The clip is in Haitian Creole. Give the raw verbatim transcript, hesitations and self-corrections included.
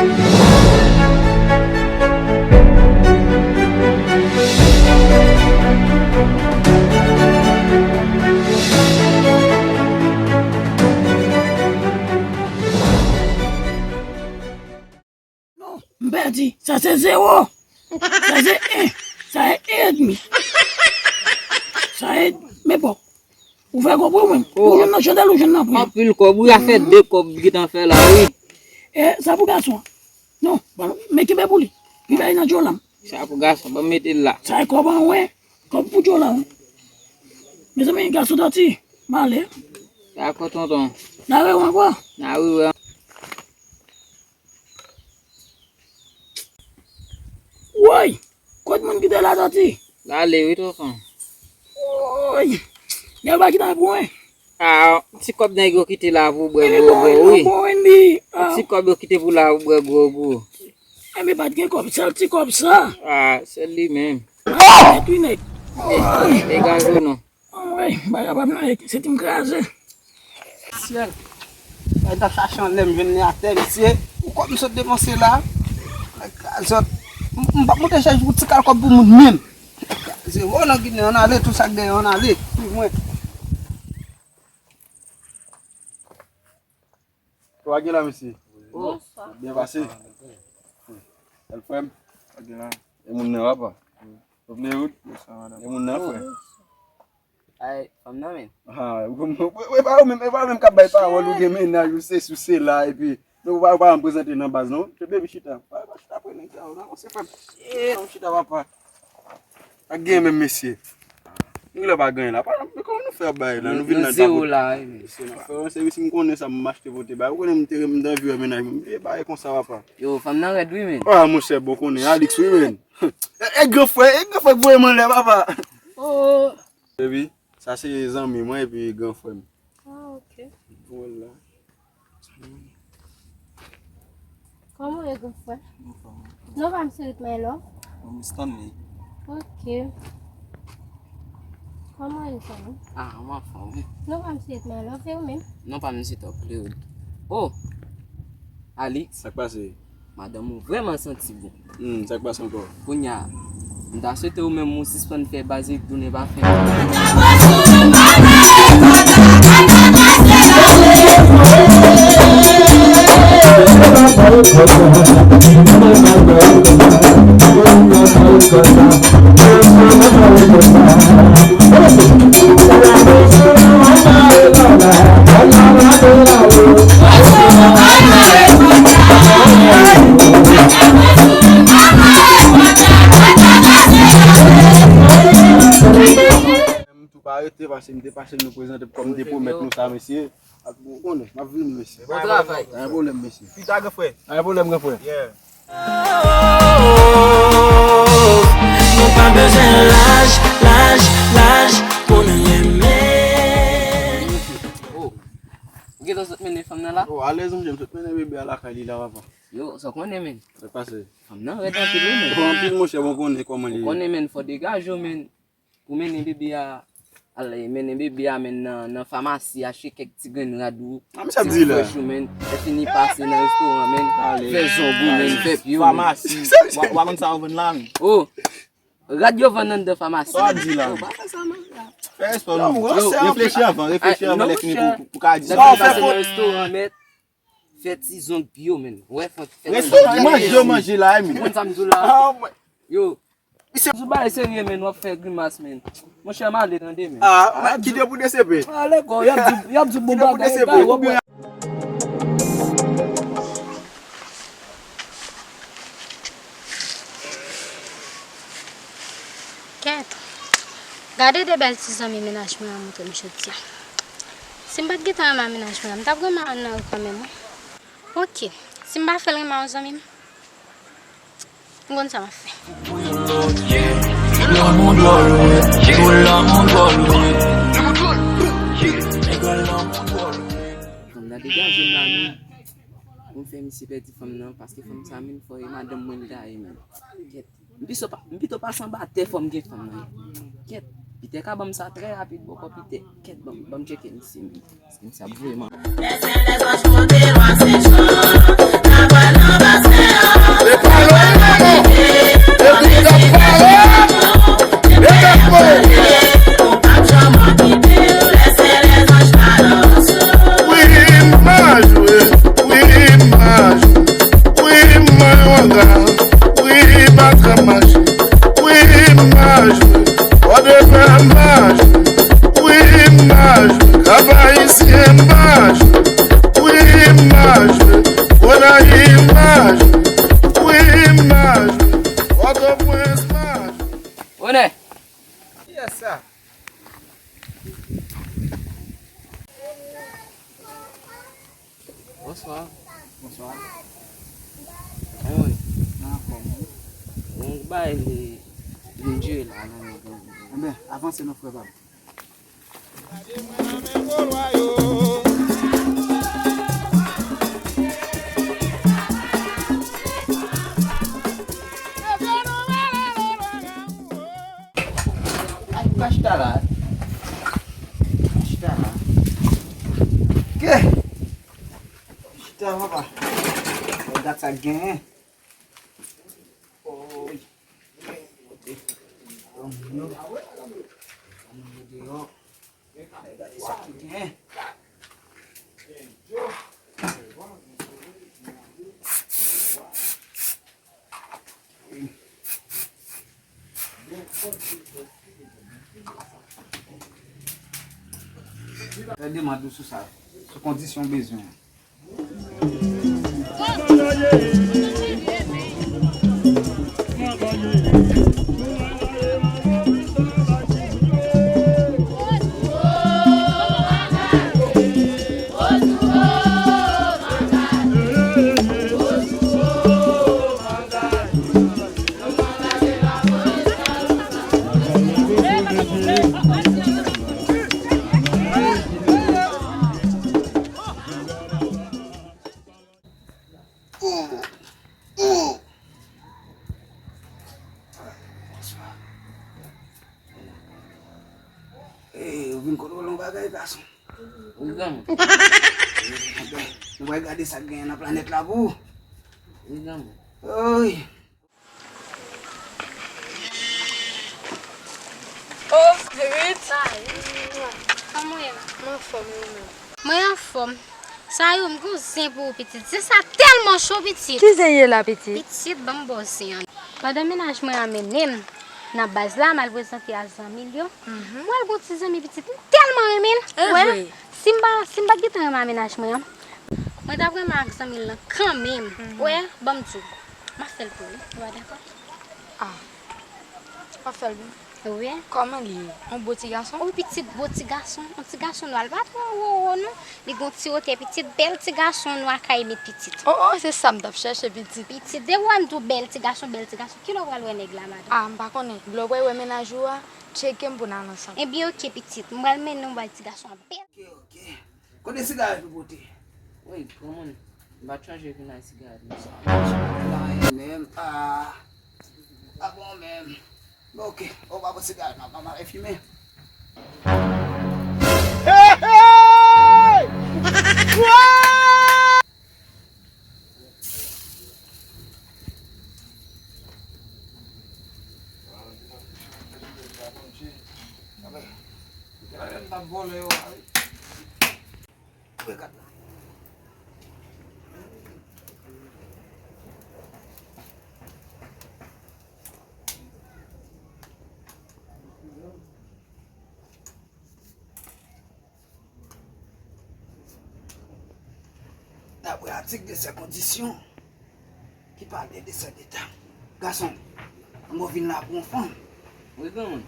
Non, m pèdi. Sa se zewo. Sa se en. Sa se en edmi. Sa se, men bon. Ou fè kòb wi ou menm. Ou jwenn nan chandèl, ou jwenn nan pri. Anpil kòb, wi, afè de kòb gentan fè la, wi. E, sa pou gason an. Non, ban, men kenbe pou li. Li bay nan djolam. Sa pou gason, ban mete l la. Sa e kòb an, wi. Kòb pou djolam, wi. Mezanmi, gason dòti. M ale. Dakò, tonton. N a rewè ankò. N a rewè. Woy! Kot moun ki te la sòti? L ale wi, tonton. Woy! Nèg yo pa kite pou mwen. Ah, ti kòb nèg yo kite la pou bwè gwobo, wi. Ti kòb yo kite pou la pou bwè gwobo. Enben, pa t gen kòb, sèl ti kòb sa. Ah, sèl li menm. Mèt wi, nèg. Degaje w non. Anmwey, bagay pa nan, se ti m kraze. Syèl. Mwen t ap chache anlè, m jwenn li atè, mesye. Pou kòb m sot depanse la. Zòt, m, m p ap monte chèz pou ti kal kòb pou moun menm. Kraze, o nan Ginen, ann ale, tout sa k dèyè, ann ale. Swiv mwen. Sa w gen la, mesye? Bonswa. Byen pase? Èl frè m? Sa w gen la? E moun nan, papa? Bonswa, madanm. E moun nan, frè? Ay, fanm nan, men. Ah, e pa ou menm, e pa ou menm k ap bay pawòl, ou gen mennaj, ou sesi, ou sela, epi, men ou pa, ou pa janm prezante nan baz, non. Te baby chita. Pa, pa chita pre nèg sa yo, non, se frè m. Chita, papa. Pa gen menm, mesye. Nou lè pa gen la. Pa, men kòman nou fè ap bay la? Nou vin nan zewo la, wi, men. Mesye, n ap fè yon sèvis, m konnen sa, m achte pote bay. Ou konnen m te, m te anvi wè mennaj mwen. M te bay konsa, papa. Yo, fanm nan rèd, wi, men. Ah, monchè, bon, konnen Alix, wi, men. E, e gran frè, e gran frè k voye m anlè, papa. Oh. Baby, sa se zanmi mwen epi gran frè m. Ah, ok. Vwala. Kòman w ye, gran frè? Anfòm. Non pa m se Rit My Love? Non, m Stanley. Ok. Kòman w ye, Stanley? Ah, m anfòm, wi. Non pa m se Rit My Love, e ou menm? Non pa m se Top Claude. Oh! Alix. Sa k pase? Madanm ou vrèman santi bon. Hmm, sa k pase ankò? Kounye a, m ta swete ou menm ou sispann fè baz epi tounen pa fè. M tou pa rete, paske m te pase nou prezante kòm m te pwomèt nou sa, mesye. Ou konnen, m ap vini, mesye. Bon travay. Pa gen pwoblèm, mesye. Pita, gran frè. Pa gen pwoblèm, gran frè. Yeah. Nou pa bezwen laj, laj, laj pou n renmen. Oh. Ou gentan sot mennen fanm nan la? Oh, alèz, monchè, m sot mennen bebe a lakay li la, papa. Yo, sa w konnen, men. Sa k pase? Fanm nan rèd anpil, wi, men. Bon, anpil, monchè, bon, konnen kòman li ye. Ou konnen, men, fò degaje w, men. Pou mennen bebe a, al mennen bebe a, men, nan, nan famasi, achte kèk ti grenn rad ou, ti frèch ou, men, lè fini pase nan restoran, men, fè zong ou, men, fè pye w, men. Famasi. Wa, wa konn sa yo vann la, men. Oh, rad yo vann anndan famasi. Sa w ap di la? Yo, pa fè sa, men. Fè respè w, non. Yo, reflechi anvan, reflechi anvan, lè fini pou, pou, pou ka di sa. Lè fini pase nan restoran, men, fè ti zong pye w, men. Wè, fè, fè ti zong pye w. Restoran manje yo manje la, men. Ou konn sa m di w la? Yo. Misye di w bagay serye, men, w ap fè grimas, men. Monchè, m ale, tande, men. Ah, kite pou D C P. Ale kò, y ap di, y ap di bon bagay, w ap wè. Kèt. Gade de bèl ti zanmi mennaj mwen an montre m jodi a. Si m pa t gentan renmen mennaj mwen an, m t ap renmen nan ri kanmenm, wi. Oke. Si m pa fè l renmen yon zanmi m, m konn sa m ap fè. Lanmou dwòl, wi. Lanmou dwòl, wi. Fanm nan degaje m la, men. Pou m fè misye pèdi fanm nan, paske fanm sa, men, fò e madanm mwen li ta ye, men. Kèt. M pito pa, m pito pase anba tè, fò m gen fanm nan. Kèt, Pitè ka ban m sa trè rapid bòkò Pitè. Kèt, ban m, ban m tcheke misye, men. Paske misye ap voye m an. Lè syèl dèzòs kote lwa Sen Jan, n ap al nan basen Bay li, li dire la, non, non, non. Enben, avanse non, frè pa m. Ay, pa chita la. Pa chita la. Ke? Chita, papa. Gad sa k genyen. Oy. Gade sa ki genyen. Fè demann ou sou sa, sou kondisyon w bezwen an. Ee, ou vin kontwole yon bagay, gason. Wi, granmoun. Enben, nou pral gade sa k genyen nan planèt la pou ou. Wi, granmoun. Oy. Oh, Ruth. Kòman w ye? Mwen anfòm, e ou menm? Mwen anfòm. Sa yo, m gon zen pou ou, pitit. Zen sa tèlman cho, pitit. Ki zen ye la, pitit? Pitit, ban m ba w zen an. Pandan mennaj mwen an mennen m nan baz la, m al prezante a zanmi l yo. Mwen al gon ti zanmi, pitit, m tèlman renmen l. Wè, si m pa, si m pa t gentan renmen a mennaj mwen an, mwen t ap renmen ak zanmi l lan kanmenm. Wè, ban m di w. M ap fè l pou ou, wi. Ou pa dakò? Ah. W ap fè l pou mwen? Wi. Kòman li ye? Yon bo ti gason? Wi, pitit, bo ti gason. Yon ti gason nwa. L pa twò wo, wo, non. Li gon ti wotè, pitit, bèl ti gason nwa kay met, pitit. Oh, oh, se sa m t ap chèche, pitit. Pitit, depi w wè m di w bèl ti gason, bèl ti gason, kilè w pral wè nèg la, madanm? Ah, m pa konnen. Lè w pral wè mennaj ou a, tcheke m pou n al ansanm. Ebyen, oke, pitit. M pral mennen w bay ti gason an bèl. Oke, oke. Kote sigarèt ou pote? Wi, granmoun, m pa t chonje vin ak sigarèt, non. Sa pa t chonje anyen menm. Ah, ah bon menm. Bon, oke, ou pa pote sigarèt, non, m ap al fimen. Hey, hey! Daprè atik de sè kondisyon ki pale de sè deta. Gason, mwen vin la pou yon fanm. Wi, granmoun.